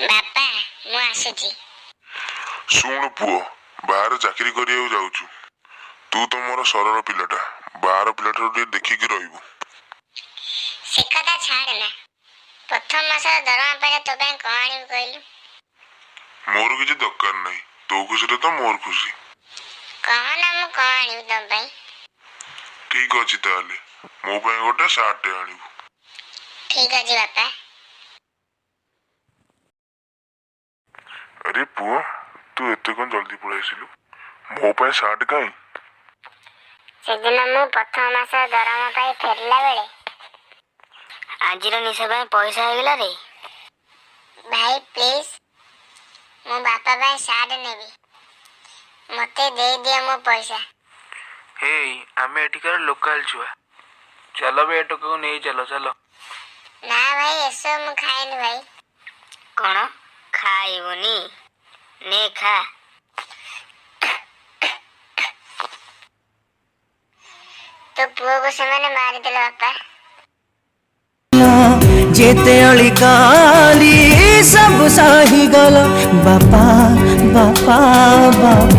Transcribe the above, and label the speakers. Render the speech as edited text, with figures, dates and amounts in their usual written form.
Speaker 1: ବାପା, ମୁଁ ଆସୁଛି।
Speaker 2: ଶୁଣୁ ପୁଅ, ବାହାରେ ଚାକିରି କରିବାକୁ ଯାଉଛୁ। ତୁ ତ ମୋର ସରଳ ପିଲାଟା, ବାହାର ପିଲାଠାରୁ ଟିକେ ଦେଖିକି ରହିବୁ।
Speaker 1: ସେ କଥା ଛାଡ଼ ନା, ପ୍ରଥମ ମାସର ଦରମା ପାଇଲେ ତୋ ପାଇଁ କଣ ଆଣିବି କହିଲୁ?
Speaker 2: ମୋର କିଛି ଦରକାର ନାହିଁ, ତୋ ଖୁସିରେ ତ ମୋର ଖୁସି।
Speaker 1: କହ ନା, ମୁଁ କଣ ଆଣିବି ତୋ ପାଇଁ?
Speaker 2: ଠିକ ଅଛି, ତାହେଲେ ମୋ ପାଇଁ ଗୋଟେ ସାର୍ଟଟେ ଆଣିବୁ।
Speaker 1: ଠିକ ଅଛି ବାପା।
Speaker 2: ଆରେ ପୁଅ, ତୁ ଏତେ କଣ ଜଲ୍ଦି ପଳେଇ ଆସିଲୁ? ମୋ ପାଇଁ ସାର୍ଟ କାଇଁ?
Speaker 1: ସେଦିନ ମୁଁ ପ୍ରଥମ ମାସର ଦରମା ପାଇ ଫେରିଲା ବେଳେ
Speaker 3: ଆଜିର ନିଶା ପାଇଁ ପଇସା ହେଇଗଲା ରେ।
Speaker 1: ଭାଇ ପ୍ଲିଜ, ମୁଁ ବାପା ପାଇଁ ସାର୍ଟ ନେବି, ମତେ ଦେଇଦିଅ ମୋ ପଇସା।
Speaker 4: ହେଇ, ଆମେ ଏଠିକାର ଲୋକାଲ ଛୁଆ। ଚାଲ ବେ, ଏ ଟୋକାକୁ ନେଇ ଚାଲ, ଚାଲ।
Speaker 1: ନା ଭାଇ, ଏସବୁ ମୁଁ ଖାଏନି ଭାଇ।
Speaker 3: କଣ ଖାଇବୁନି? ନେ ଖା।
Speaker 1: ତୋ ପୁଅକୁ ସେମାନେ ମାରିଦେଲେ ବାପା।
Speaker 5: ଯେତେ ଅଳି କଲି ସବୁ ସହିଗଲ ବାପା, ବାପା, ବାପା।